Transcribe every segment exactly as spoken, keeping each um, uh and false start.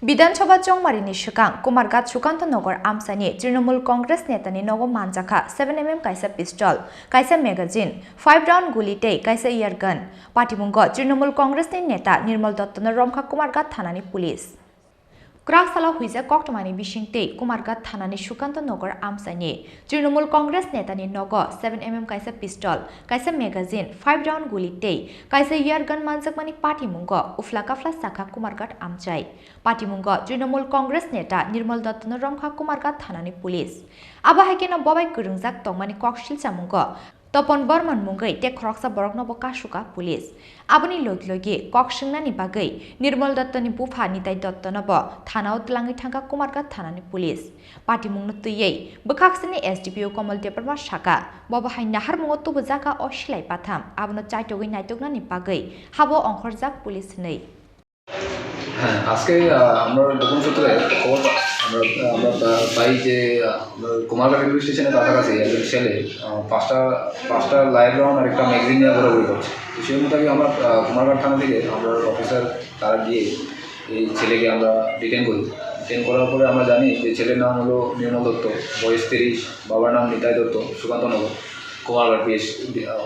Bidhan Sabha chongmarini swkang Kumarghat Sukanto Nagar amchaini Trinamool Congress netani nogo manjakha seven M M kaisa pistol, kaisa magazine, five round guli tei kaisa air gun. Patimungo Trinamool Congressni neta Nirmal Dottono romkha Kumarghat thanani police. Kwrak salo huijak koktwmani bising tei Kumarghat thanani Sukanto Nagar amchaini Trinamool Congress netani nogo seven M M kaisa pistol, kaisa magazine, five round guli tei kaisa air gun manjakmani patimungo uphla kaphla sakha Kumarghat amchai. Patimungo Trinamool Congress neta Nirmal Dottono romkha Kumarghat thanani police. Abo hai kheno bobai kwrwngjak tongmani koksil chamungo Topon Borman mungwi tei khoroksa borokno bo kasuka police. Aboni logi logi kok swngnani bagwi Nirmal Dottoni bupha Nitai Dottono bo thanao twlangwi thangkha Kumarghat thanani police. Patimungno twiwi bwkhaksani S D P O Komol Debbarma saka, bobo hai naharmungo tubujakha o silai patham, abono chaitogwi naituknani bagwi habo ongkhorjak police hwnwi. হ্যাঁ, আজকে, আহ, আমরা গোপন সূত্রে একটা খবর পা-, আমরা, আমরা পা-, পাই যে, আহ, আমরা কুমারঘাট রেলওয়ে স্টেশনের কাছাকাছি একজন ছেলে, আহ, পাঁচটা, পাঁচটা লাইভ রাউন্ড আর একটা ম্যাগাজিন নিয়ে ঘোরাঘুরি করছে। তো সেই মোতাবেক আমরা, আহ, কুমারঘাট থানা থেকে আমরা অফিসার তারা গিয়ে এই ছেলেকে আমরা ডিটেন করি। ডিটেন করার পরে আমরা জানি যে ছেলের নাম হলো নির্মল দত্ত, বয়স তিরিশ, বাবার নাম নিতাই দত্ত, সুকান্তনগর, কুমারঘাট পিএস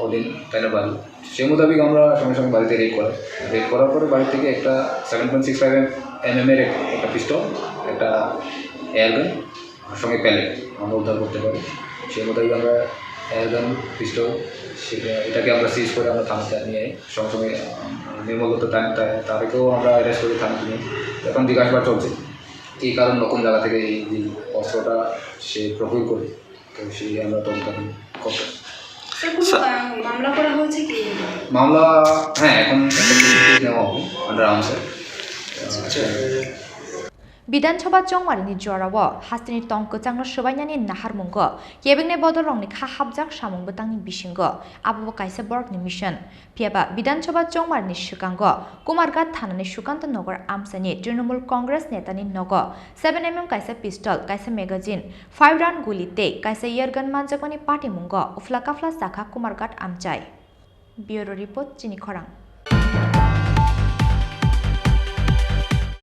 অধীন, তাই না বাড়ি। সেই মোতাবেক আমরা সঙ্গে সঙ্গে বাড়িতে রেড করাই। রেড করার পরে বাড়ি থেকে একটা seven point six five M M এর এক-, একটা পিস্তল, একটা এয়ার গান, আর সঙ্গে প্যালেট আমরা উদ্ধার করতে পারি। সেই মোতাবেক আমরা এয়ার গান, পিস্তল, সে-, এটাকে আমরা সিজ করে আমরা থানাতে নিয়ে আই। সঙ্গে সঙ্গে, আহ, নির্মল দত্ত তা-, তা-, তারেকেও আমরা অ্যারেস্ট করি থানাতে নিয়ে। এখন জিজ্ঞাসাবাদ চলছে, কী কারণ, কোন জায়গা থেকে এই, এই অস্ত্রটা সে প্রকিউর করে। তো সেই আমরা তদন্ত এখন করতেছি। স্যার, কোনো, স্যার, আহ, মামলা করা হয়েছে কি? মামলা, হ্যাঁ, এখন একটা কেস নেওয়া হবে আন্ডার আর্মসে। আচ্ছা। Bidhan Sabha chongmarini jorao hasteni tong kwchangno swbainani naharmungo kebengni bodolrokni kha hapjak samung bwtangni bisingo abobo kaisa borokni mission. Phiyaba Bidhan Sabha chongmarini swkango Kumarghat thanani Sukanto Nagar amchaini Trinamool Congress netani nogo seven M M kaisa pistol, kaisa magazine, five round guli tei kaisa air gun manjakmani patimungo uphla kaphla sakha Kumarghat amchai. Bureau Report, Chini Khorang.